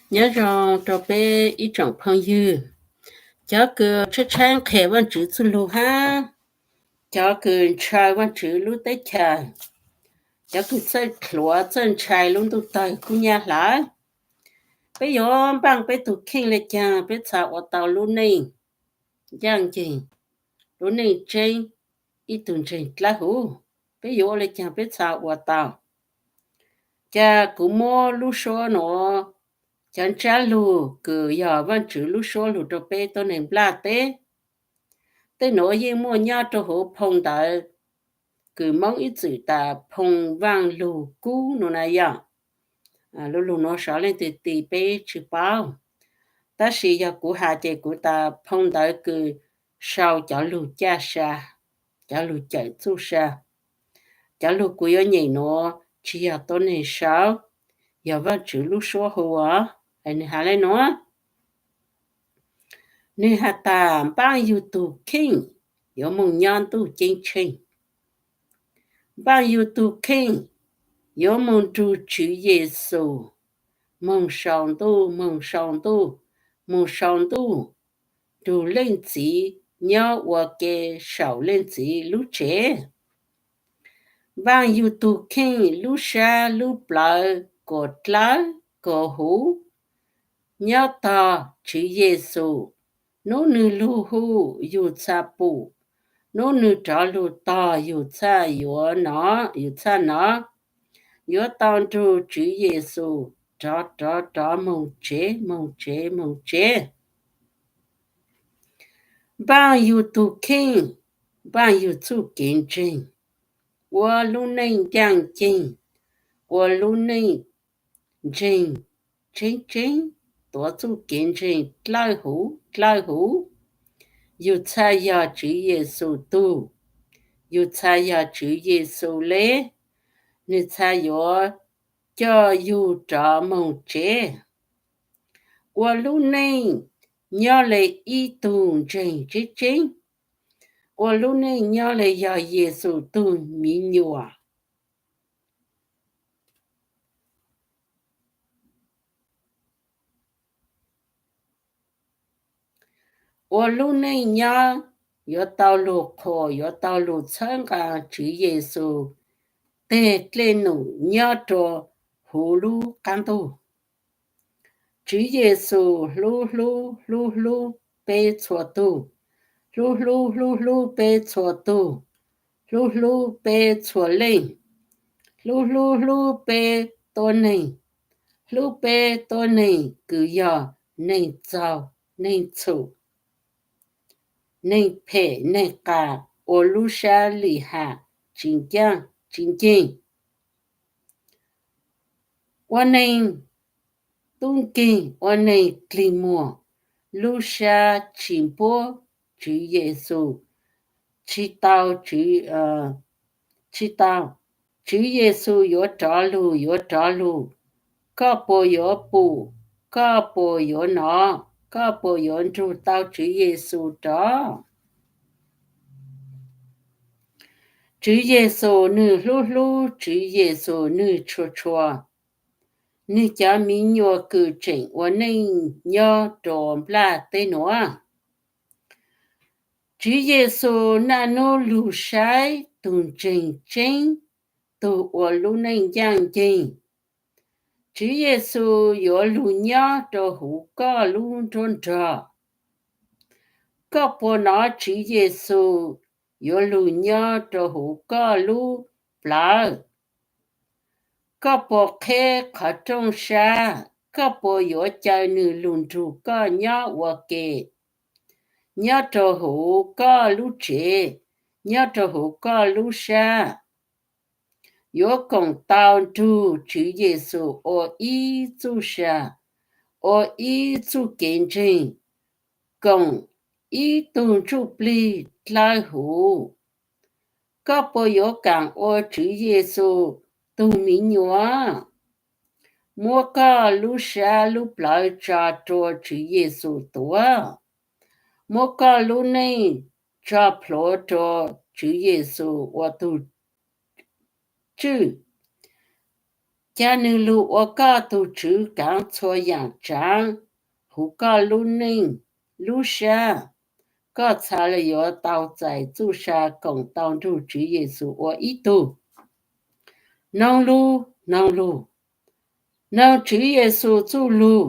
Nyob zoo rau peb ib tsoom phooj ywg, cov kws tshaib tshaib nqhis Vaajtswv txuj lug hab cov kws ntshai Vaajtswv lub teb chaws, cov kws txawj thluav txawj ntshai lub ntuj tawg kub nyab hlawv. Peb yuav npaaj peb tug kheej le caag peb txhad ua tau lub neej ncaaj nceeg, lub neej tseeb, ib tug ntseeg dlawb huv? Peb yuav ua le caag peb txhad ua tau? Ca kuv muab lub suab nuav, cov ntsab lug kws yog Vaajtswv lub suab lug rau peb tuab neeg nplaj teb. Tej nuav yeej muaj nyob rau huv phoo ntawv kws Moob ib txwm tas phoo Vaaj Lug Kub nuav na yog. Lu lug nuav sov leej twg tis peb tsi paub, tab sis yog kuv has ces kuv tas phoo ntawv kws sau cov lug caj sa, cov lug cawm txuj sa. Cov lug kuv yuav nyeem nuav tsi yog tuab neeg sau, yog Vaajtswv lub suab hu os. Nwg has le nuav, nwg has tas, npaaj yug tug kheej yuav moog nyob ntuj ceeb tsheej. Npaaj yug tug kheej yuav moog nrug Tswv Yexus moog sau ntuj, moog sau ntuj, moog sau ntuj, nrug Leej Txiv, nyob ua ke saum Leej Txiv lub tsev. Npaaj yug tug kheej lub sab lub plawv kuas dlawb kuas huv nyob tog Tswv Yexus. Nub nwg lug hu yug txhaj pum, nub nwg rov lug tog yug txhaj yuav nov, yug txhaj nov. Yuav tau nrug Tswv Yexus rov rov rov moog tsev, moog tsev, moog tsev. Npaaj yug tug kheej, npaaj yug txuj kev ntseeg, ua lub neej ncaaj nceeg, ua lub neej ntseeg tseeb tseeb, tuav txuj kev ntseeg dlawb huv dlawb huv. Yug txhaj yog Tswv Yexus tug, yug txhaj yog Tswv Yexus le, nwg txhaj yuav coj yug rov moog tsev. Ua lub neej nyob le ib tug ntseeg tseeb tseeb, ua lub neej nyob le yog Yexus tug miv nyuam. Ua lub neej nyob yuav tau lug qhuas, yuav tau lug txhawb nqaa Tswv Yexus teg dlej num nyob rua huv lub qaab ntuj. Tswv Yexus hlub hlub hlub hlub peb txhua tug, hlub hlub hlub hlub peb txhua tug, hlub hlub peb txhua leej, hlub hlub hlub peb tuab neeg, hlub peb tuab neeg kws yog neeg txaug, neeg txhum, neeg phem neeg qas, ua lub sab lim ham tsis ncaaj tsis nceeg, ua neeg tub nkeeg, ua neeg dlig muag, lub sab tsis npuab Tswv Yexus, tsis tau, tsis tau. Tswv Yexus yuav rov lug, yuav rov lug. Koj puas yuav pum, koj puas yuav nov, koj puas yuav nrug tau Tswv Yexus rov? Tswv Yexus nwg hlub hlub, Tswv Yexus nwg tshua tshua nwg cov miv nyuas kws tseem ua neej nyob rua nplaj teb nuav. Tswv Yexus naj nub lug saib tug ntseeg tseeb, tug ua lub neej ncaaj nceeg. Tswv Yexus yuav lug nyob rua huv koj lub nruab nrog. Koj puas nov Tswv Yexus yuav lug nyob rua huv koj lub plawv? Koj puas qheb qhov rooj sab? Koj puas yuav caw nwg lug nrug koj nyob ua ke, nyob rua huv koj lub tsev, nyob rua huv koj lub sab? Yuav koom tau nrug Tswv Yexus ua ib txuj sa, ua ib txuj kev ntseeg, koom ib tug ntsuj plig dlawb huv. Koj puas yuav kaam ua Tswv Yexus tug miv nyuas? Muab koj lub sab lub plawv tso rua Tswv Yexus tuav. Muab koj lub neej tso plhuav rua Tswv Yexus ua tug tswj. Ca nws lug ua koj tug Tswv kaav txhua yaam tsaav huv koj lub neej lub sab. Koj txhais le yuav tau txais txuj sa koom tau nrug Tswv Yexus ua ib tug. Noog lug, noog lug, noog Tswv Yexus txuj lug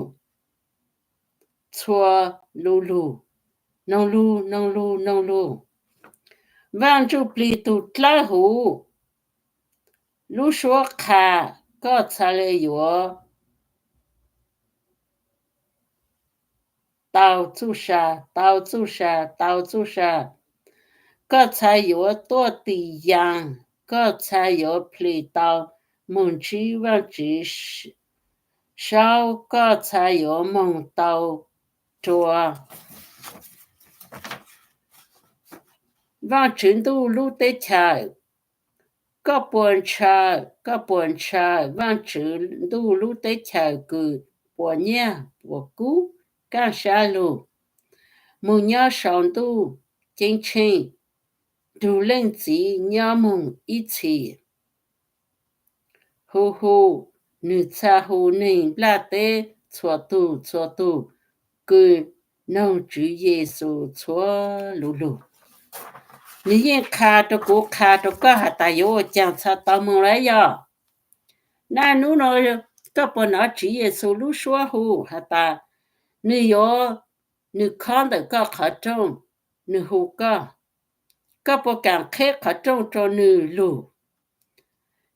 txhua lu lug. Noog lug, noog lug, noog lug. Vaaj Ntsuj Plig tug dlawb huv lub suab qha koj txhais le yuav tau txuj sa, tau txuj sa, tau txuj sa. Koj txhais yuav tuaj tis yas, koj txhais yuav plis tau moog ntsib Vaajtswv saub, koj txhais yuav moog tau rua Vaajtswv ntuj lub teb chaws. Koj puas ntshaw, koj puas ntshaw Vaajtswv ntuj lub teb chaws kws puas nyaj puas kub, kaaj sab lug, moog nyob sau ntuj ceeb tsheej, nrug Leej Txiv nyob moog ib txhis? Hu hu, nwg txha hu neeg nplaj teb txhua tug txhua tug kws noog Tswv Yexus txhua lu lug. Nwg yeej qha rua kuv, qha rua koj has tas yuav ua caag txha tau moog lawm yog? Naj nub nua koj puas nov Tswv Yexus lub suab hu has tas nwg yuav, nwg khob ntawm koj qhov rooj, nwg hu koj, koj puas kaam qheb qhov rooj rua nwg lug?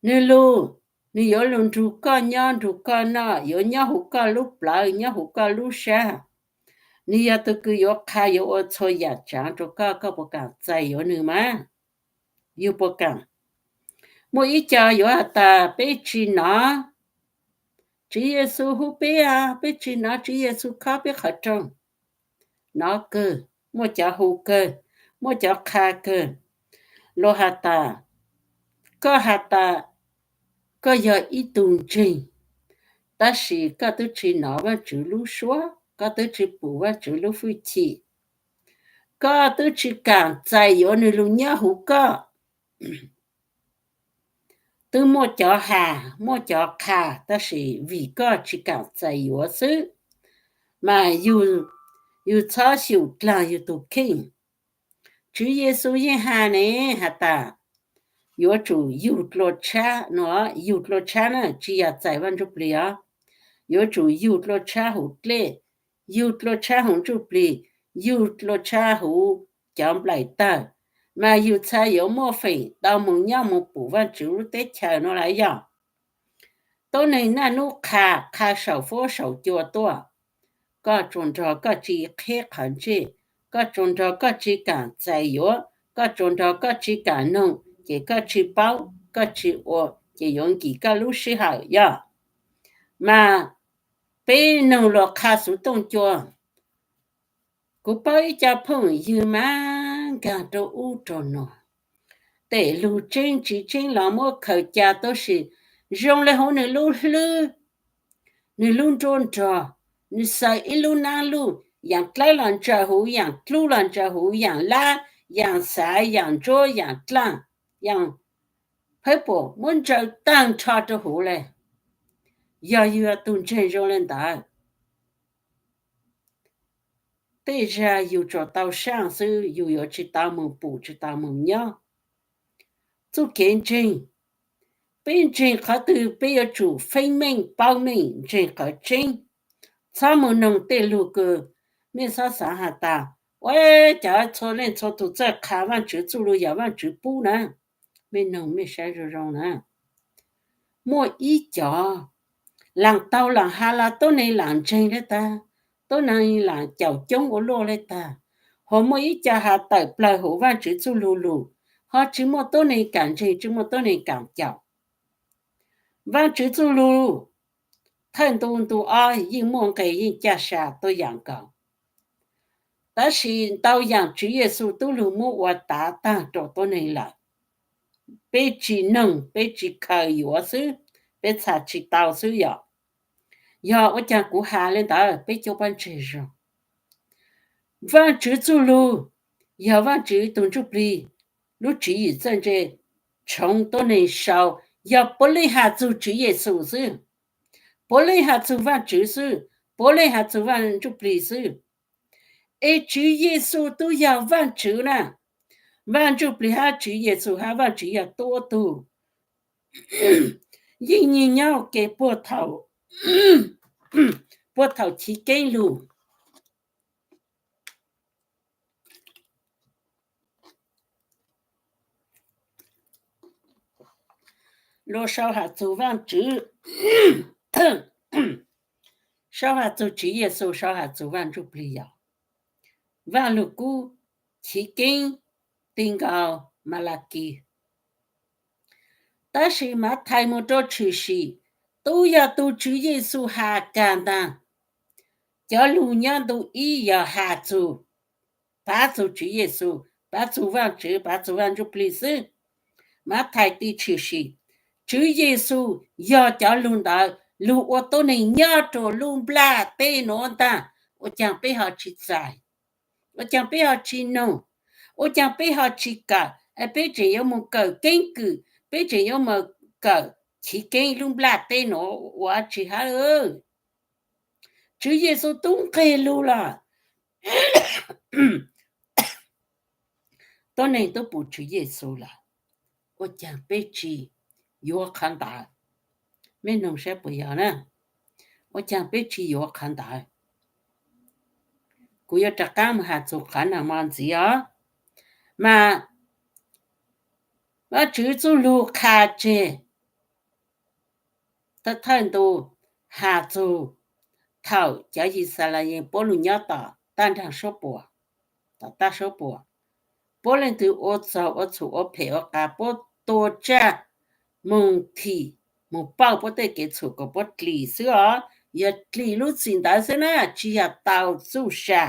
Nwg lug, nwg yuav lug nrug koj nyob nrug koj noj, yuav nyob huv koj lub plawv, nyob huv koj lub sab. Nwg yog tug kws yuav qha yuav ua txhua yaam tsaav rua koj, koj puas kaam txais yuav nwg mas? Yug puas kaam? Muaj ib co yuav has tas peb tsi nov Tswv Yexus hu peb, peb tsi nov Tswv Yexus khob peb qhov rooj. Nov kawg, muaj cov hu kawg, muaj cov qha kawg. Luag has tas, koj has tas koj yog ib tug ntseeg, tab sis koj twb tsi nov Vaajtswv lub suab, koj twb tsi pum Vaajtswv lub fwj chim, koj twb tsi kaam txais yuav nwg lug nyob huv koj. Twb muaj cov has, muaj cov qha, tab sis vim koj tsi kaam txais yuav xwb, mas yug txhob xyum dlaag yug tug kheej. Tswv Yexus yeej has ne, has tas yuav tsum yug dlua tshab no, yug dlua tshab na tsi yog txais Vaaj Ntsuj Plig os. Yuav tsum yug dlua tshab huv dlej, yug dlua tshab huv Ntsuj Plig, yug dlua tshab huv cov nplaim tawg, mas yug txha yuav muaj feem tau moog nyob moog pum Vaajtswv lub teb chaws no lawm yog? Tuab neeg naj nub qha, qha saum fuab saum cua tuaj, koj tsuas nrog koj tsi qheb qhov ntsej, koj tsuas nrog koj tsi kaam txais yuav, koj tsuas nrog koj tsi kaam noog, ces koj tsi paub, koj tsi ua, ces yuav nkim koj lub sij hawm yog? Mas peb noog luag qha xuv tooj cua. Kuv paub ib co phooj ywg mas nkaag rua ub rua nuav, tej lug tseeb tsi tseeb los muab khaws ca tuab si zoo le huv nwg lub hlwb, nwg lub nruab nrog, nwg xaws ib lub naab luj, yaam dlawb los ntsaws huv, yaam dlub los ntsaws huv, yaam lab, yaam xav, yaam ntsuab, yaam dlaaj, yaam phawb puam muab ntsaws taag nrho rua huv le. Yog yug yog tug ntseeg zoo le ntawd, tej zag yug tsuas tau saaj xwb, yug yuav tsi tau moog pum tsi tau moog nyob. Txuj kev ntseeg, peb ntseeg qhov twg peb yuav tsum feeb meej paub meej ntseeg qhov tseeb. Txhob moog noog tej lug kws mej xob xaav has tas, ua, cov txhua leej txhua tug txawj qha Vaajtswv txuj lug yog Vaajtswv pub na. Mej noog mej saib zoo zoo na. Muaj ib cov laam tau laam has los tuab neeg laam ntseeg le tag, tuab neeg laam caum coob ua luaj le tag, ho muaj ib co has tawm plawg huv Vaajtswv txuj lug lug, ho tsi muaj tuab neeg kaam ntseeg, tsi muaj tuab neeg kaam caum. Vaajtswv txuj lug thawj ntu, ntu ob yeej muaj nqe yeej ca sa tuab yaam nkaus. Tab sis ntau yaam Tswv Yexus tub lug muab ua tav taag rua tuab neeg lawm. Peb tsi noog, peb tsi khaws yuav xwb, peb txha tsi tau xwb yom. Yog ua caag kuv has le ntawd peb cov pab ntseeg zoo. Vaajtswv txuj lug yog Vaajtswv tug Ntsuj Plig lub tswv yim txawj ntse, tshoov tuab neeg sau yog puav leej has txug Tswv Yexus xwb, puav leej has txug Vaajtswv xwb, puav leej has txug Vaaj Ntsuj Plig xwb. Es Tswv Yexus tub yog Vaajtswv na. Vaaj Ntsuj Plig hab Tswv Yexus hab Vaajtswv yog tub ua tug, yeej nyob ke puag thaum, puag thaum chiv keeb lug. Luag sau has txug Vaajtswv, sau has txug Tswv Yexus, sau has txug Vaaj Ntsuj Plig yog Vaaj Lug Kub chiv keeb ti nkaus Malakis. Tab sis Mathais moog rua Tshwm Sim, tub yog tug Tswv Yexus has kag ntag. Cov lug nyob ntu ib yog has txug, pav txug Tswv Yexus, pav txug Vaajtswv, pav txug Vaaj Ntsuj Plig xwb. Mathais ti Tshwm Sim, Tswv Yexus yog cov lug ntawd lug ua tuab neeg nyob rua lub nplaj teb nuav ntag. Ua caag peb ho tsi txais? Ua caag peb ho tsi noog? Ua caag peb ho tsi kawm? Peb tseem yuav moog kawm keeb kwm, peb tseem yuav moog kawm chiv keeb lub nplaj teb nuav ua tsi hab? Tswv Yexus tub nqeg lug lawm, tuab neeg tub pum Tswv Yexus lawm. Ua caag peb tsi yuav qhov ntawd? Mej noog saib puas yog na? Ua caag peb tsi yuav qhov ntawd? Kuv yuav rov qaab moog has txug qhov nuav mog ntxiv os. Mas Vaajtswv txuj lug qha tseg thawj thawj ntu has txug thaum cov Yixalayees puab lug nyob tom taj nraag suab puam, tom taj suab puam, puab leej twg ua txaug ua txhum ua phem ua qas puab tua tsaj moog thim, moog pauj puab tej kev txhum kom puab dlim xwb os. Yog dlim lub txim ntawd xwb na, tsi yog tau txuj sa.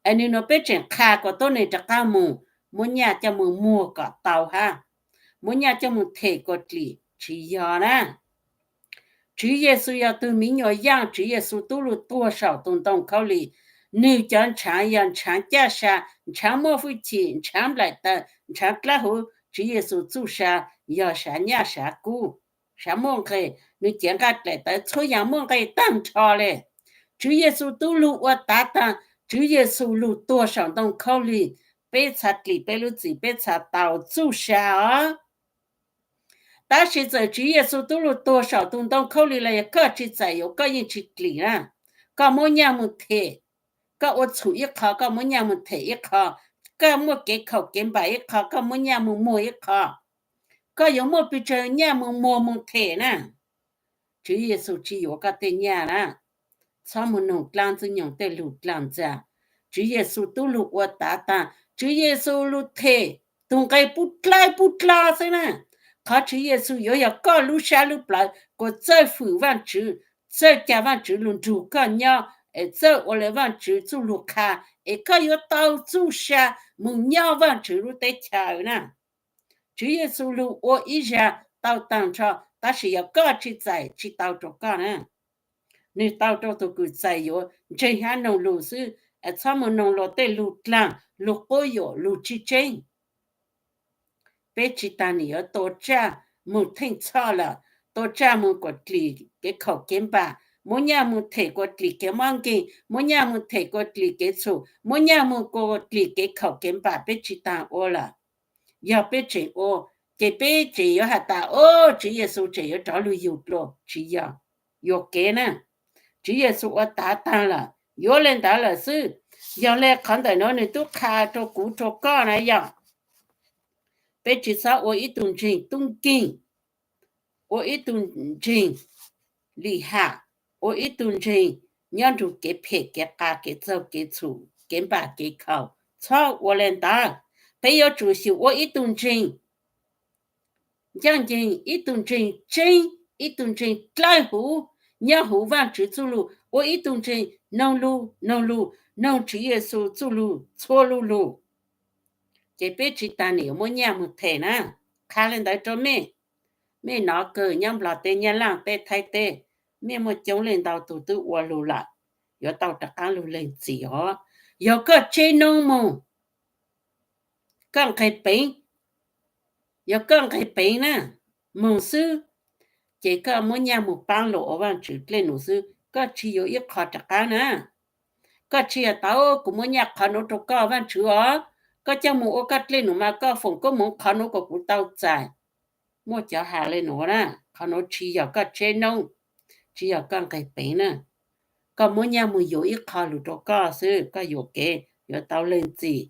Es nwg nuav peb tseem qha kom tuab neeg rov qaab moog muab nyaj coj moog muag kom tau hab, muab nyaj coj moog them kom dlim, tsi yog na. Tswv Yexus yog tug miv nyuas yaaj, Tswv Yexus tub lug tuag saum tug ntoo khaub lig. Nwg cov ntshaav yog ntshaav caj sa, ntshaav muaj fwj chim, ntshaav nplaim taws, ntshaav dlaab huv. Tswv Yexus txuj sa yog sav nyaj sav kub, sav muaj nqeg, nwg cev nqaij dlaim tawv, txhua yaam muaj nqeg taag nrho le. Tswv Yexus tub lug ua tav taag, Tswv Yexus lug tuag saum ntoo khaub lig, peb txhad dlim peb lub txim, peb txhad tau txuj sa os. Tab sis txawm Tswv Yexus tub lug tuag saum tug ntoo khaub lig los yog koj tsi txais yuav, koj yeej tsi dlim na. Koj muab nyaj moog them, koj ua txhum ib qho koj muab nyaj moog them ib qho, koj muaj kev khaum kev npam ib qho koj muab nyaj moog muag ib qho, koj yuav muaj pes tsawg nyaj moog muag moog them na. Tswv Yexus tsi yuav koj tej nyaj na. Txhob moog noog dlaab ntxwg nyoog tej lug dlaag ntxag. Tswv Yexus tub lug ua tav taag, Tswv Yexus lug them tug nqe pub dlaib pub dlog xwb na. Qhov Tswv Yexus yuav yog koj lub sab lub plawv kuas txawj fwm Vaajtswv, txawj ca Vaajtswv lug nrug koj nyob, es txawj ua le Vaajtswv txuj lug qha, es koj yuav tau txuj sa moog nyob Vaajtswv lub teb chaws na. Tswv Yexus lug ua ib zag tau taag nrho, tab sis yog koj tsi txais tsi tau rua koj na. Nwg tau rua tug kws txais yuav ntseeg hab noog lug xwb. Txhob moog noog luag tej lug dlaag, lug quab yuam, lug tsi tseeb. Peb tsi taag nwg yuav tua tsaj moog theej txhoj lawm, tua tsaj moog kuas dlim kev khaum kev npam, muab nyaj moog them kuas dlim kev mob nkeeg, muab nyaj moog them kuas dlim kev txhum, muab nyaj moog kuas dlim kev khaum kev npam, peb tsi taag ua lawm. Yog peb tseem ua, ces peb tseem yuav has tas, o, Tswv Yexus tseem yuav rov lug yug dlua, tsi yog, yuam kev na. Tswv Yexus ua tav taag lawm, yuav le ntawd lawm xwb. Yog le qhov ntawm nuav nwg tub qha rua kuv rua koj na yog, peb tsi xob ua ib tug ntseeg tub nkeeg, ua ib tug ntseeg lim ham, ua ib tug ntseeg nyob nrug kev phem kev qas kev txaug kev txhum kev npam kev khaum. Txhob ua le ntawd. Peb yuav tsum xyum ua ib tug ntseeg ncaaj nceeg, ib tug ntseeg tseeb, ib tug ntseeg dlawb huv, nyob huv Vaajtswv txuj lug, ua ib tug ntseeg noog lug, noog lug, noog Tswv Yexus txuj lug txhua lug lug. Ces peb tsi taag nwg yuav muab nyaj moog them na. Qha le ntawd rua mej. Mej nov kawg nyob Nplog teb, Nyab Laaj teb, Thaib teb, mej muaj coob leej ntau tug twb ua lug lawm, yuav tau rov qaab lug leeg txim os. Yog koj tsi noog moog, koj nqeg peev, yog koj nqeg peev na, moog xwb, ces koj muab nyaj moog paab lug ua Vaajtswv dlej num xwb, koj tsi yuav ib qho rov qaab na. Koj tsi yog tau, kuv muab nyaj qhov nuav rua koj Vaajtswv os, koj coj moog ua koj dlej num mas koj foom koob moov qhov nuav kom kuv tau txais. Muaj cov has le nuav na, qhov nuav tsi yog koj tsev noob, tsi yog koj nqeg peev na. Koj muab nyaj moog yuav ib qho lug rua koj xwb, koj yuam kev yuav tau leej txim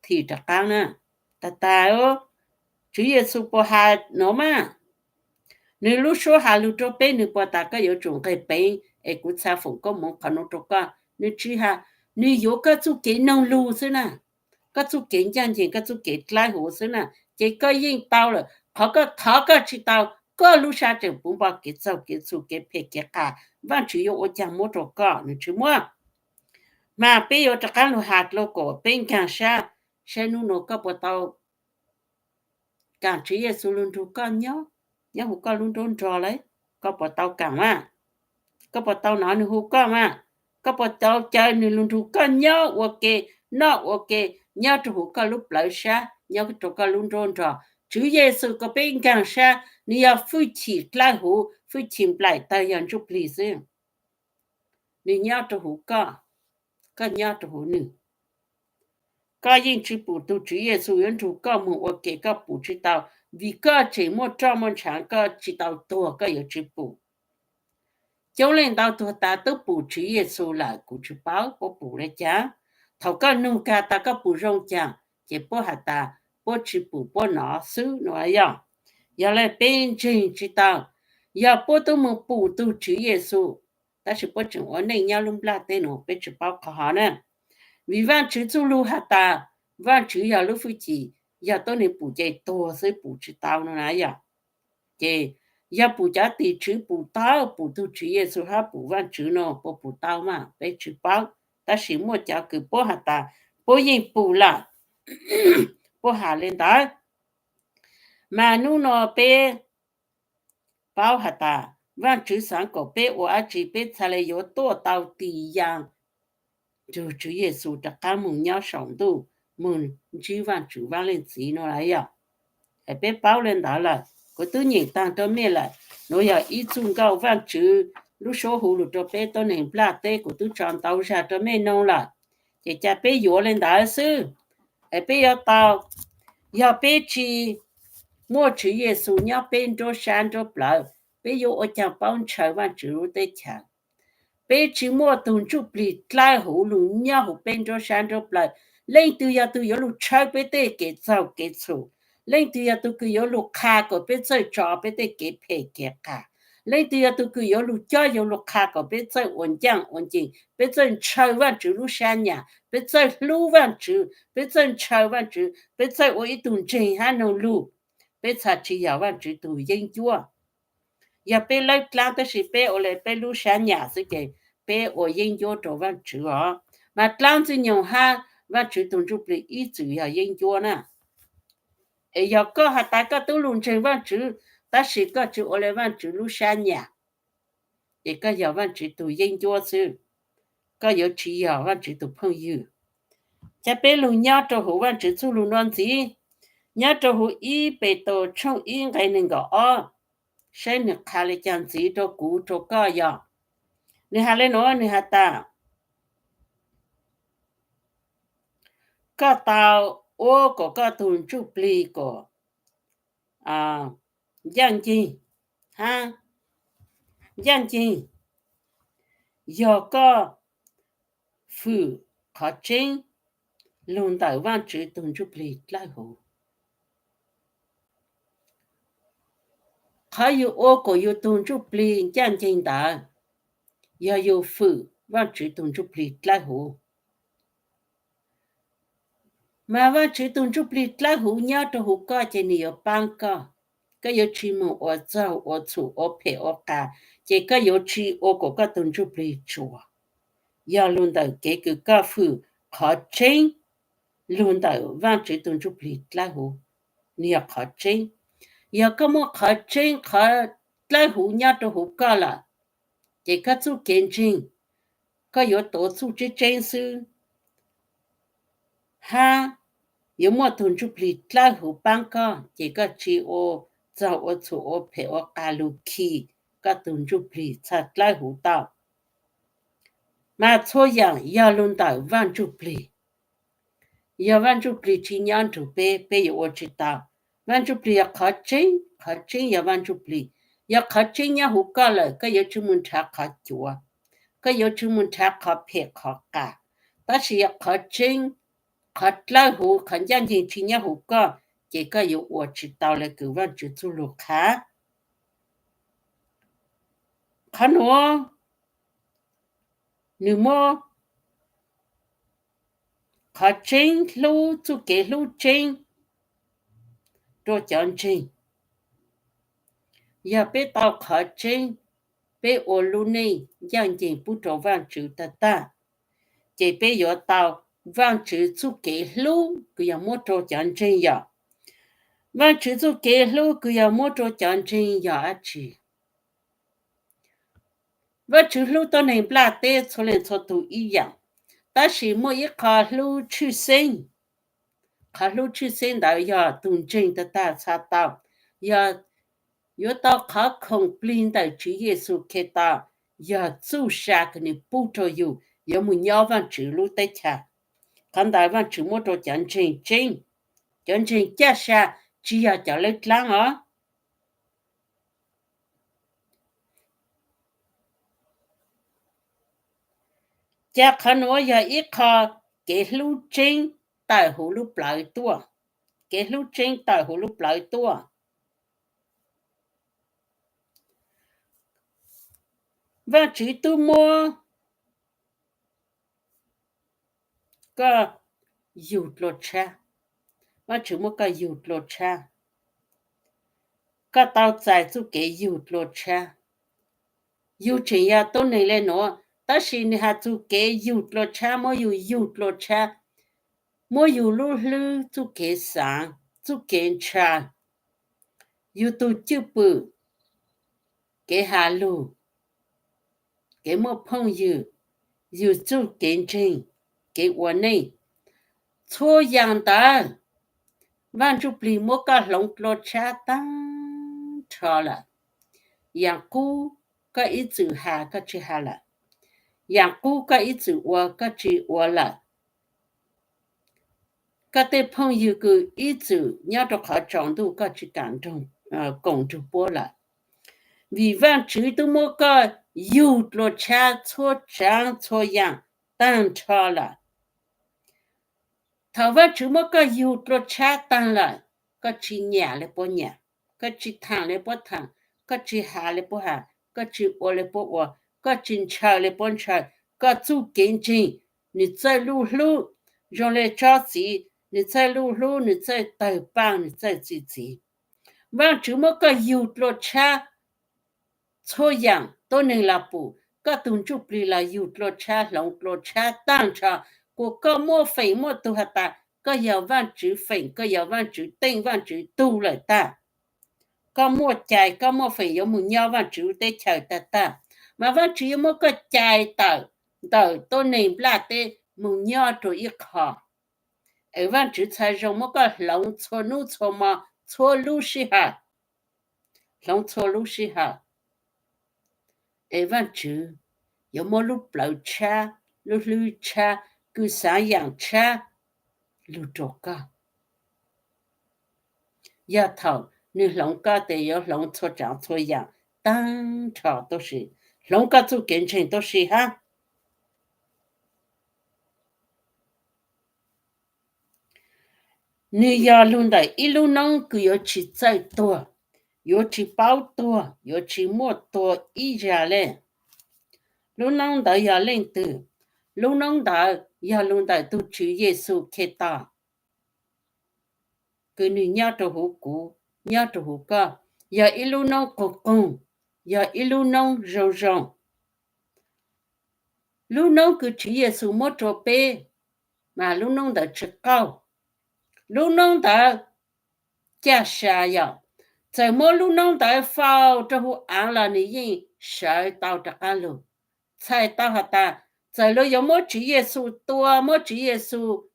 thim rov qaab na. Tag tag, Tswv Yexus puas has nuav mas? Nwg lub suab has lug rua peb, nwg puas tas koj yuav tsum nqeg peev es kuv txha foom koob moov qhov nuav rua koj? Nwg tsi has. Nwg yuav koj txuj kev noog lug xwb na, koj txuj kev ncaaj nceeg, koj txuj kev dlawb huv xwb na, ces koj yeej tau lawm. Qhov koj thov koj tsi tau, koj lub sab tseem puv npo kev txaug kev txhum kev phem kev qas, Vaajtswv yuav ua caag muab rua koj? Nwg tsi muab. Mas peb yuav rov qaab lug has dlua kom peb nkaag sab, saib nub nuav koj puas tau kaam Tswv Yexus lug nrug koj nyob, nyob huv koj lub nruab nrog lawm. Koj puas tau kaam mas? Koj puas tau nov nwg hu koj mas? Koj puas tau caw nwg lug nrug koj nyob ua ke, noj ua ke, nyob rua huv koj lub plawv sab, nyob rua koj lub nruab nrog? Tswv Yexus kom peb nkaag sab, nwg yog fwj chim dlawb huv, fwj chim nplaim tawg, yog ntsuj plig xwb. Nwg nyob rua huv koj, koj nyob rua huv nwg. Koj yeej tsi pum tug Tswv Yexus yuav nrug koj moog ua ke, koj pum tsi tau, vim koj tseem muaj roj muaj ntshaav, koj tsi tau tuag koj yuav tsi pum. Coob leej ntau tuag tas tub pum Tswv Yexus lawm, kuv tsi paub puab pum le caag. Thaum koj nug kag tas koj pum zoo caag, ces puab has tas puab tsi pum, puab nov xwb no yog. Yog le peb ntseeg tsi tau, yog puab tub moog pum tug Tswv Yexus, tab sis puab tseem ua neej nyob lub nplaj teb nuav, peb tsi paub qhov hov na. Vim Vaajtswv txuj lug has tas Vaajtswv yog lub fwj chim, yog tuab neeg pum ces tuag xwb, pum tsi tau no na yog. Ces yog pum cov tim tswv pum tau, pum tug Tswv Yexus hab pum Vaajtswv no puas pum tau mas peb tsi paub, tab sis muaj cov kws puab has tas puab yeej pum lawm, puab has le ntawd. Mas nub no peb paub has tas Vaajtswv xaav kom peb ua dlaab tsi, peb txhaj le yuav tuaj tau tig yaa nrug Tswv Yexus rov qaab moog nyob saum ntuj, moog ntsib Vaajtswv Vaaj Leej Txiv no lawm yog. Es peb paub le ntawd lawm, kuv twb nyeem taag rua mej lawm, nuav yog ib txuj nkauj Vaajtswv lub suab hu lug rua peb tuab neeg nplaj teb, kuv twb tso ntau zag rua mej noog lawm. Ces ca peb yuav le ntawd xwb, es peb yuav tau, yog peb tsi muaj Tswv Yexus nyob peb nruab sab nruab plawv, peb yuav ua caag paub ntshaw Vaajtswv lub teb chaws? Peb tsi muaj tug ntsuj plig dlawb huv lug nyob huv peb nruab sab nruab plawv, leej twg yog tug yuav lug tshawb peb tej kev txaug kev txhum? Leej twg yog tug kws yuav lug qha kom peb txawj tso peb tej kev phem kev qas? Leej twg yog tug kws yuav lug cob yuav lug qha kom peb txawj ua ncaaj ua nceeg, peb txawj ntshaw Vaajtswv lub sab nyam, peb txawj hlub Vaajtswv, peb txawj ntshaw Vaajtswv, peb txawj ua ib tug ntseeg hab noog lug? Peb txhaj tsi yog Vaajtswv tug yeeb ncuab. Yog peb lawb dlaab tab sis peb ua le peb lub sab nyam xwb ces peb ua yeeb ncuab rua Vaajtswv os. Mas dlaab Ntxwg Nyoog hab Vaajtswv tug ntsuj plig ib txwm yog yeeb ncuab na. Es yog koj has tas koj tub lug ntseeg Vaajtswv, tab sis koj tsi ua le Vaajtswv lub sab nyam, ces koj yog Vaajtswv tug yeeb ncuab xwb, koj yuav tsi yog Vaajtswv tug phooj ywg. Ca peb lug nyob rua huv Vaajtswv txuj lug nuav ntxiv, nyob rua huv ib Petus tshooj ib nqe neeg nkaum ob, saib nwg qha le caag ntxiv rua kuv rua koj yog. Nwg has le nuav, nwg has tas, koj tau ua kom koj tug ntsuj plig kom ncaaj nceeg, hab ncaaj nceeg, yog koj fwm qhov tseeb lug ntawm Vaajtswv tug ntsuj plig dlawb huv. Qhov yug ua kom yug tug ntsuj plig ncaaj nceeg ntawd, yog yug fwm Vaajtswv tug ntsuj plig dlawb huv. Mas Vaajtswv tug ntsuj plig dlawb huv nyob rua huv koj ces nwg yuav paab koj. Koj yuav tsi moog ua txaug ua txhum ua phem ua qas, ces koj yuav tsi ua kom koj tug ntsuj plig tsuas. Yog lug ntawm kev kws koj fwm qhov tseeb lug ntawm Vaajtswv tug ntsuj plig dlawb huv, nwg yog qhov tseeb. Yog koj muaj qhov tseeb qhov dlawb huv nyob rua huv koj lawm, ces koj txuj kev ntseeg, koj yuav tuav txuj tseeb tseeb xwb, hab yuav muaj tug ntsuj plig dlawb huv paab koj, ces koj tsi ua txog ua txhum ua phem ua qa lug khi koj tug ntsuj plig txhaj dlawb huv tau. Mas txhua yaam yog lug ntawm Vaaj Ntsuj Plig. Yog Vaaj Ntsuj Plig tsi nyob nrug peb, peb yuav ua tsi tau. Vaaj Ntsuj Plig yog qhov tseeb, qhov tseeb yog Vaaj Ntsuj Plig. Yog qhov tseeb nyob huv koj lawm, koj yuav tsum moog nrhav qhov cuav, koj yuav tsum moog nrhav qhov phem qhov qas. Tab sis yog qhov tseeb, qhov dlawb huv, qhov ncaaj nceeg tsi nyob huv koj, ces koj yuav ua tsi tau le kws Vaajtswv txuj lug qha. Qhov nuav nwg muab qhov tseeb hlub, txuj kev hlub tseeb rua cov ntseeg. Yog peb tau qhov tseeb, peb ua lub neej ncaaj nceeg pub rua Vaajtswv tag tag, ces peb yuav tau Vaajtswv txuj kev hlub kws yog muab rua cov ntseeg yom. Vaajtswv txuj kev hlub kws yog muab rua cov ntseeg yog dlaab tsi? Vaajtswv hlub tuab neeg nplaj teb txhua leej txhua tug ib yaam, tab sis muaj ib qho hlub tshwj xeeb. Qhov hlub tshwj xeeb ntawd yog tug ntseeg tag tag txhad tau, yog yuav tau qhov khoom plig ntawm Tswv Yexus Khetos, yog txuj sa kws nwg pub rua yug yuav moog nyob Vaajtswv lub teb chaws. Qhov ntawd Vaajtswv muab rua cov ntseeg tseeb, cov ntseeg caj sa, tsi yog cov lawb dlaab os. Ces qhov nuav yog ib qho kev hlub tseeb tawm huv lub plawv tuaj. Kev hlub tseeb tawm huv lub plawv tuaj. Vaajtswv tub muab koj yug dlua tshab. Vaajtswv muab koj yug dlua tshab. Koj tau txais txuj kev yug dlua tshab. Yug tseem yog tuab neeg le nuav, tab sis nwg has txug kev yug dlua tshab, muab yug yug dlua tshab, muab yug lub hlwb, txuj kev xaav, txuj kev ntshaw, yug tug cwj pwm, kev has lug, kev muaj phooj ywg, yug txuj kev ntseeg, kev ua neej. Txhua yaam ntawd Vaaj Ntsuj Plig muab koj hloov dlua tshab taag nrho lawm. Yaam qub koj ib txwm has koj tsi has lawm. Yaam qub koj ib txwm ua koj tsi ua lawm. Koj tej phooj ywg kws ib txwm nyob rua qhov tsaus ntuj koj tsi kam koom nrug puab lawm. Vim Vaajtswv tub muab koj yug dlua tshab txhua tsaav txhua yaam taag nrho lawm. Thaum Vaajtswv muab koj yug dlua tshab taag lawm, koj tsi nyam le puab nyam, koj tsi thaam le puab thaam, koj tsi has le puab has, koj tsi ua le puab ua, koj tsi ntshaw le puab ntshaw. Koj txuj kev ntseeg, nwg txawj luj hlub zoo le tsob txiv, nwg txawj luj hlub, nwg txawj tawg paaj, nwg txawj txi txiv. Vaajtswv muab koj yug dlua tshab txhua yaam tuab neeg los pum, koj tug ntsuj plig los yug dlua tshab hloov dlua tshab taag nrho, kuas koj muaj feem muaj tug has tas koj yog Vaajtswv feem, koj yog Vaajtswv teej Vaajtswv tug lawm tag. Koj muaj cai koj muaj feem yuav moog nyob Vaajtswv lub teb chaws tag tag, mas Vaajtswv yuav muab koj cais tawm ntawm tuab neeg nplaj teb moog nyob rua ib qho. Es Vaajtswv txhad zoo muab koj hloov txhua nub txhua mo, txhua lub sij hawm, hloov txhua lub sij hawm. Es Vaajtswv yuav muab lub plawv tshab, lub hlwb tshab, kws xaav yaam tshab lug rua koj. Yog thaum nwg hloov koj tes yuav hloov txhua tsaav txhua yaam taag nrho tuab si, hloov koj txuj kev ntseeg tuab si hab. Nwg yog lug ntawm ib lub noob kws yuav tsi txawj tuag, yuav tsi paub tuag, yuav tsi muaj tuag ib zag le. Lub noob ntawd yog leej twg? Lub noob ntawd yog lug ntawm tug Tswv Yexus Khetos, kws nwg nyob rua huv kuv, nyob rua huv koj, yog ib lub noob quas qoog, yog ib lub noob zoo zoo. Lub noob kws Tswv Yexus muab rua peb, mas lub noob ntawd tsi qaug. Lub noob ntawd caj sa yog, txawm muab lub noob ntawd faus rua huv aav los nwg yeej sawv tau rov qaab lug, txhais tau has tas, txawm luag yuav muab Tswv Yexus tua, muab Tswv Yexus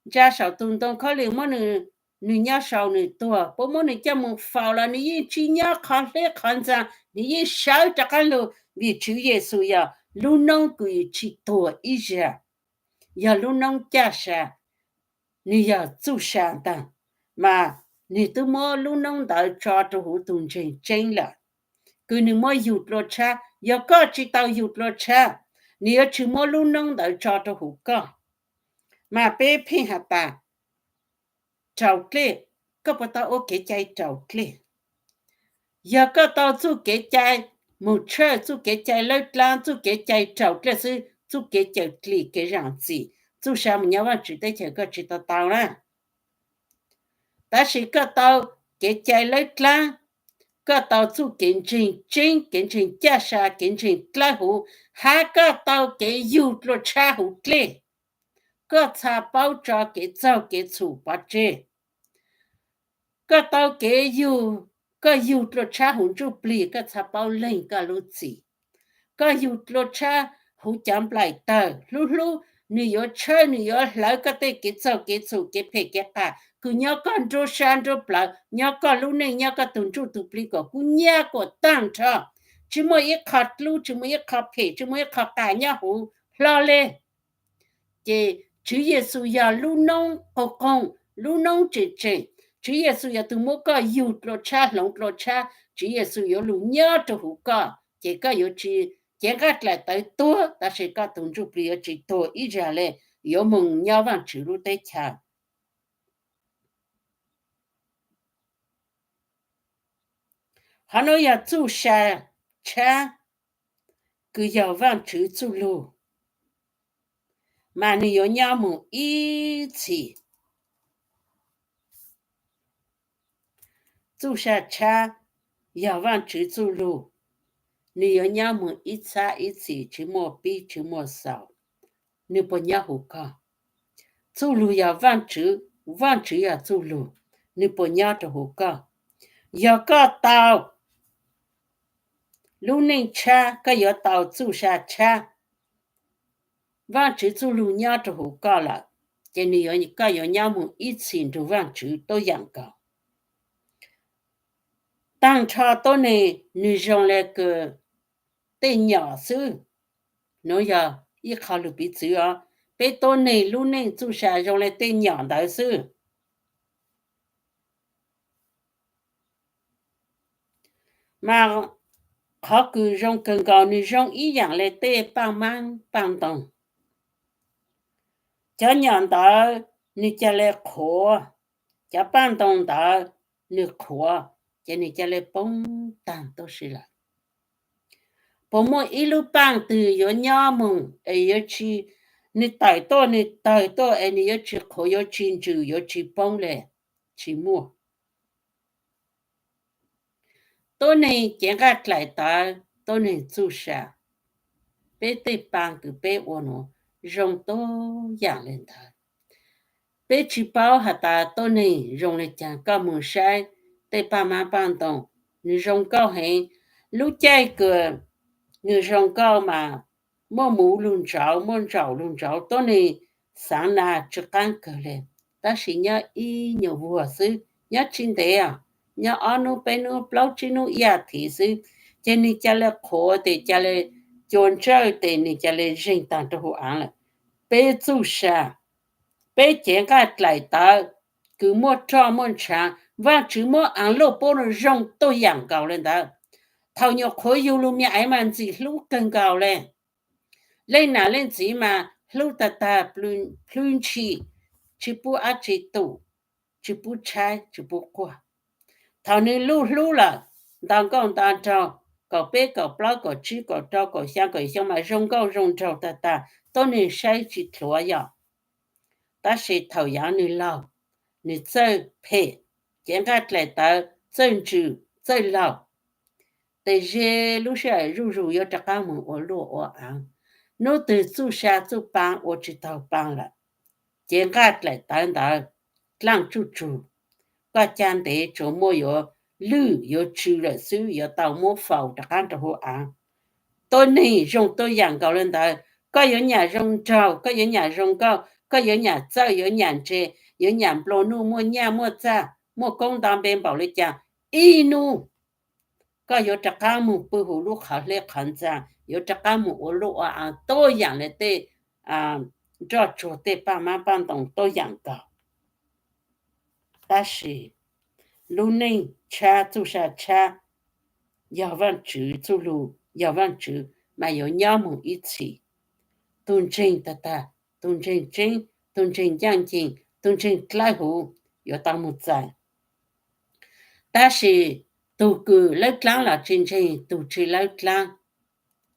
ntsa saum tug ntoo khaub lig, muab nwg nws nyob sau nws tuag, puas muab nws coj mus faus los nws yeej tsis nyob qhov hleb qhov ntxa, nws yeej sawv rov qab lug, vim Tswv Yexus yog lub noob kws tsis tuag ib zag, yog lub noob caj sa, nws yog txuj sa ntag, mas nws twb muab lub noob ntawd tso rau huv tus ntseeg tseeb lawm, kws nws muab yug dlua tshab. Yog koj tsis tau yug dlua tshab, nws yuav tsis muab lub noob ntawd tso rau huv koj. Mas peb pheej has tas raus dlej, koj puas tau ua kev cai raus dlej? Yog koj tau txuj kev cai mus tshawj, txuj kev cai lawb dlaab, txuj kev cai raus dlej xwb, txuj kev cawm dlim kev zaam txim, txuj sa mus nyob Vaajtswv teb chaws koj tsis tau tau na. Tab sis koj tau kev cai lawb dlaab, koj tau txuj kev ntseeg tseeb, kev ntseeg caj sa, kev ntseeg dlawb huv, hab koj tau kev yug dlua tshab huv dlej, koj txhaj paub tso kev txaug kev txhum pov tseg. Koj tau kev yug, koj yug dlua tshab huv ntsuj plig, koj txhaj paub leeg koj lub txim. Koj yug dlua tshab huv cov nplaim tawg, hlub hlub, nws yuav tshawb, nws yuav hlawv koj tej kev txaug kev txhum, kev phem kev qas, kws nyob koj nruab sab nruab plawv, nyob koj lub neej, nyob koj tug ntsuj tug plig kom kub nyab kuam taag nrho, tsis muaj ib qho dlub, tsis muaj ib qho phem, tsis muaj ib qho qas nyob huv hlo le. Ces Tswv Yexus yog lub noob qaug qoog, lub noob tseem tseem. Tswv Yexus yog tug muab koj yug dlua tshab, hloov dlua tshab. Tswv Yexus yuav lug nyob rau huv koj, ces koj yuav tsis cev nqaij dlaim tawv tuag, tab sis koj tug ntsuj plig yuav tsis tuag ib zag le, yuav moog nyob Vaajtswv lub teb chaws. Qhov nuav yog txuj sa tshab, kws yog Vaajtswv txuj lug, mas nwg yuav nyob moog ib txhis. Txuj sa tshab yog Vaajtswv txuj lug, nwg yuav nyob moog ib txhab ib txhis, tsis muaj pib tsis muaj xaus, nwg puas nyob huv koj? Txuj lug yog Vaajtswv, Vaajtswv yog txuj lug, nwg puas nyob rau huv koj? Yog koj tau lub neej tshab, koj yuav tau txuj sa tshab, Vaajtswv txuj lug nyob rau huv koj lawm, ces nwg yuav, koj yuav nyob moog ib txhis nrug Vaajtswv tuab yaam nkaus. Taag nrho tuab neeg nwg zoo le kws tej nyom xwb. Nuav yog ib qho lug piv txwv os. Peb tuab neeg lub neej txuj sa zoo le tej nyom ntawd xwb. Mas qhov kws zoo kawg nkaus, nwg zoo ib yaam le tej paaj maab paaj ntoog. Cov nyom ntawd nwg ca le qhuav, cov paaj ntoog ntawd nwg qhuav, ces nwg ca le poob taag tuab si lawm. Puas muaj ib lub paaj twg yuav nyob moog es yuav tsis, nwg tawm tuaj, nwg tawg tuaj es nwg yuav tsis qhuav, yuav tsis ntsws, yuav tsis poob le? Tsis muaj. Tuab neeg cev nqaij dlaim tawv, tuab neeg txuj sa. Peb tej paaj kws peb ua nuav zoo tuab yaam le ntawd. Peb tsis paub has tas tuab neeg zoo le caag, koj moog saib tej paaj maab paaj ntoog, nwg zoo nkauj heev. Lub caij kws nwg zoo nkauj mas muaj muv lug ntsauv, muaj ntsaum lug ntsauv, tuab neeg xaav nas tsi qaab kawg le. Tab sis nyob ib nyuas vuag xwb, nyob tsi ntev os, nyob ob nub peb nub plaub tsib nub ib as thiv xwb, ces nwg ca le qhuav tes, ca le cua ntsawj tes, nwg ca le zeeg taag rau huv aav lawm. Peb txuj sa, peb cev nqaij dlaim tawv kws muaj roj muaj ntshaav, Vaajtswv muab aav luj puab zoo tuab yaam nkaus le ntawd. Thaum nyuam qhuav yug lug me aiv mas ntxim hlub kawg nkaus le. Leej nam leej txiv mas hlub tag tag, plhwb ntshis, tsi pub dab tsi tum, tsi pub tshaib tsi pub quaj. Thaum nwg luj hlub lawm, nto nkauj nto nraug, kaum peb kaum plaub kaum tsib kaum rau kaum xyaa kaum xyoo mas zoo nkauj zoo nraug tag tag, tuab neeg saib tsi dlhuav yom. Tab sis thaum yaav nwg laug, nwg txawj phem, cev nqaij dlaim tawv, txawj ntsws, txawj laug, tes ze lub sij hawm zuj zus yuav rov qaab moog ua luaj ua aav. Nub twg txuj sa txuj paa ua tsi taug paa lawm, cev nqaij dlaim tawv ntawd dlaaj tsuj tsug, koj ca ntev tsuas muaj yuav lwj yuav tsw lawm xwb, yuav tau muab faus rov qaab rau huv aav. Tuab neeg zoo tuab yaam nkaus le ntawd, koj yuav nyam zoo nraug, koj yuav nyam zoo nkauj, koj yuav nyam txawj yuav nyam ntse, yuav nyam nplua nuj, muaj nyaj muaj txag, muaj koob nto npe npaum li cas, ib hnub koj yuav rov qab mus pw huv lub qhov hleb qhov ntxa, yuav rov qab mus ua luj ua av tuab yam li tej nroj tsuag, tej paj mab paj ntoos tuab yam nkaus. Tab sis lub neej tshab txuj sa tshab yog Vaajtswv txuj lug, yog Vaajtswv mas yuav nyob moog ib txhis. Tug ntseeg tag tag, tug ntseeg tseeb, tug ntseeg ncaaj nceeg, tug ntseeg dlawb huv yuav tau moog txais. Tab sis tug kws lawb dlaab los tsi ntseeg, tug tsi lawb dlaab,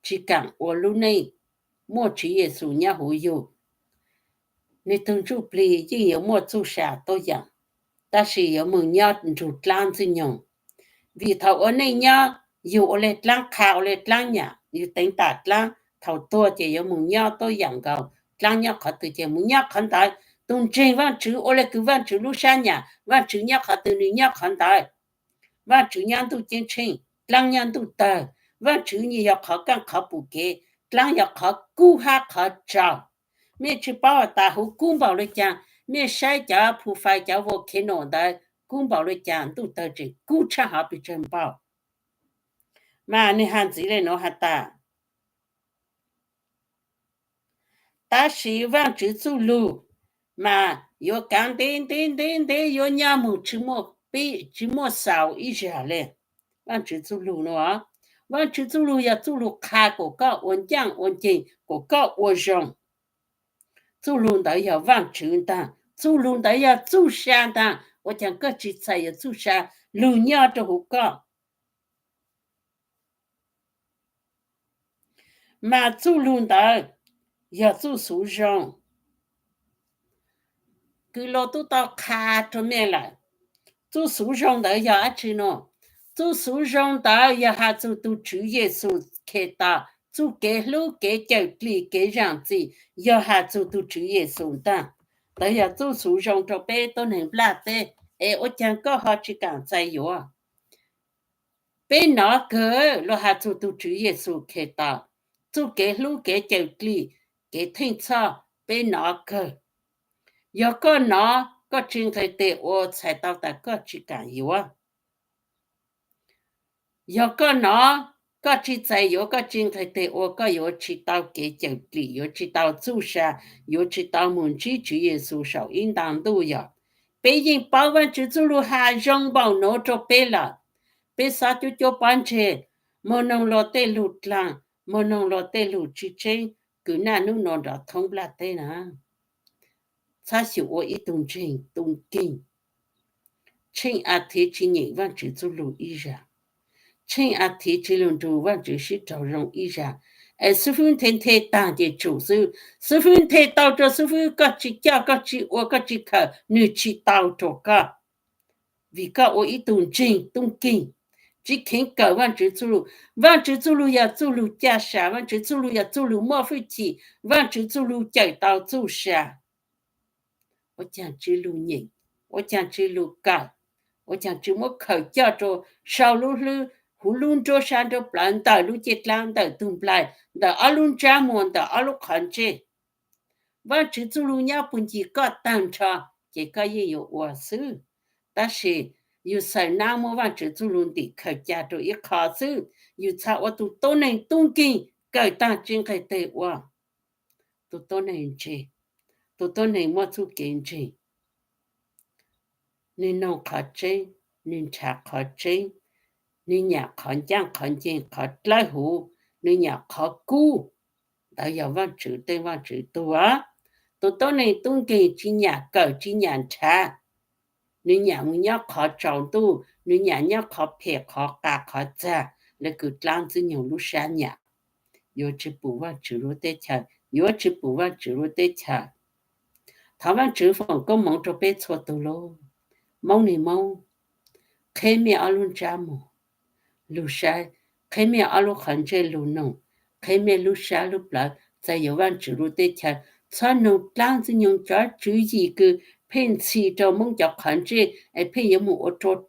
tsi kaam ua lub neej muaj Tswv Yexus nyob huv yug, nwg tug ntsuj plig yeej yuav muaj txuj sa tuab yaam, tab sis yuav moog nyob nrug dlaab ntxwg nyoog. Vim thaum ua neej nyob yug ua le dlaab qha, ua le dlaab nyam, yug teev tam dlaab, thaum tuag ces yuav moog nyob tuab yaam nkaus, dlaab nyob qhov twg ces moog nyob qhov ntawd. Tug ntseeg Vaajtswv ua le kws Vaajtswv lub sab nyam, Vaajtswv nyob qhov twg nwg nyob qhov ntawd. Vaajtswv nyob ntuj ceeb tsheej, dlaab nyob ntuj tawg. Vaajtswv yog qhov kaaj qhov pum kev, dlaab yog qhov kub hab qhov tsaus. Mej tsi paub has tas huv kub npaum le caag, mej saib cov phu fais cov volcano ntawd kub npaum le caag, ntuj tawg tseem kub tshaj hov pes tsawg npaum. Mas nwg has ntxiv le nuav has tas, tab sis Vaajtswv txuj lug mas yuav kaav ntev ntev ntev ntev yuav nyob moog tsi muaj pib tsi muaj xaus ib zag le. Vaajtswv txuj lug nuav, Vaajtswv txuj lug yog txuj lug qha kuas koj ua ncaaj ua nceeg, kuas koj ua zoo. Txuj lug ntawd yog Vaajtswv ntaag, txuj lug ntawd yog txuj sa ntaag. Ua caag koj tsi txais yuav txuj sa lug nyob rua huv koj? Mas txuj lug ntawd yog txuj xuv zoo. Kws lug tub tau qha rua mej lawm, txuj xuv zoo ntawd yog dlaab tsi nuav? Txuj xuv zoo ntawd yog has txug tug Tswv Yexus Khetos txuj kev hlub, kev cawm dlim, kev zaam txim, yog has txug tug Tswv Yexus ntaag. Ntawd yog txuj xuv zoo rua peb tuab neeg nplaj teb. Es ua caag koj ho tsi kaam txais yuav? Peb nov kawg lug has txug tug Tswv Yexus Khetos txuj kev hlub, kev cawm dlim, kev theej txhoj, peb nov kawg. Yog koj nov koj tsi nqes teg ua, txhais tau tas koj tsi kaam yuav. Yog koj nov koj tsi txais yuav, koj tsi nqes teg ua, koj yuav tsi tau kev cawm dlim, yuav tsi tau txuj sa, yuav tsi tau moog ntsib Tswv Yexus saum ib nta ntuj. Yog peb yeej paub Vaajtswv txuj lug has zoo npaum nuav rua peb lawm, peb xob cuab cuab pob ntseg, moog noog luag tej lug dlaag, moog noog luag tej lug tsi tseeb, kws naj nub nua nrov thoob nplaj teb na. Txhob xyum ua ib tug ntseeg tub nkeeg. Tsheej a thiv tsi nyeem Vaajtswv txuj lug ib zag, tsheej a thiv tsi lug nrug Vaajtswv sib raug zoo ib zag, es xwb fwb nthe nthe taag ces tsum xwb. Xwb fwb nthe tau rua xwb fwb, koj tsi coj, koj tsi ua, koj tsi khawm, nwg tsi tau rua koj. Vim koj ua ib tug ntseeg tub nkeeg, tsi kheev kawm Vaajtswv txuj lug. Vaajtswv txuj lug yog txuj lug caj sa, Vaajtswv txuj lug yog txuj lug muaj hwj chim, Vaajtswv txuj lug cawm tau txuj sa. Ua caag tsi lug nyeem, ua caag tsi lug kawm, ua caag tsi muab khaws coj rua sau lub hlwb huv lub nruab sab nruab plawv, ntawm lub ceeb dlaab, ntawm tug nplaig, ntawm ob lub ntsab muag, ntawm ob lub qhov ntsej. Vaajtswv txuj lug nyob puag ncig koj taag nrho, ces koj yeej yuav ua xwb. Tab sis yug xaws naab muab Vaajtswv txuj lug ntim khaws ca rua ib qho xwb, yug txhad ua tug tuab neeg tub nkeeg kawm taag tsi nqes teg ua. Tug tuab neeg ntseeg, tug tuab neeg muaj txuj kev ntseeg, nwg noog qhov tseeb, nwg nrhav qhov tseeb, nwg nyam qhov ncaaj qhov nceeg, qhov dlawb huv, nwg nyam qhov kub, ntawd yog Vaajtswv teej Vaajtswv tug. Tug tuab neeg tub nkeeg tsi nyam kawm tsi nyam nrhav, nwg nyam mus nyob qhov tsaus ntuj, nwg nyam nyob qhov phem qhov qas qhov txag, le kws dlaab ntxwg nyoog lub sab nyam. Yuav tsi pum Vaajtswv lub teb chaws, yuav tsi pum Vaajtswv lub teb chaws. Thov Vaajtswv foom koob moov rua peb txhua tug lauj. Moob nwg Moob, qheb mej ob lub ntsab muag lug saib, qheb mej ob lub qhov ntsej lug noog, qheb mej lub sab lub plawv txais yuav Vaajtswv lub teb chaws. Txhob noog dlaab ntxwg nyoog cov tswv yim kws pheej ntxhi rua Moob cov qhov ntsej es pheej yuav moog ua rua dlaab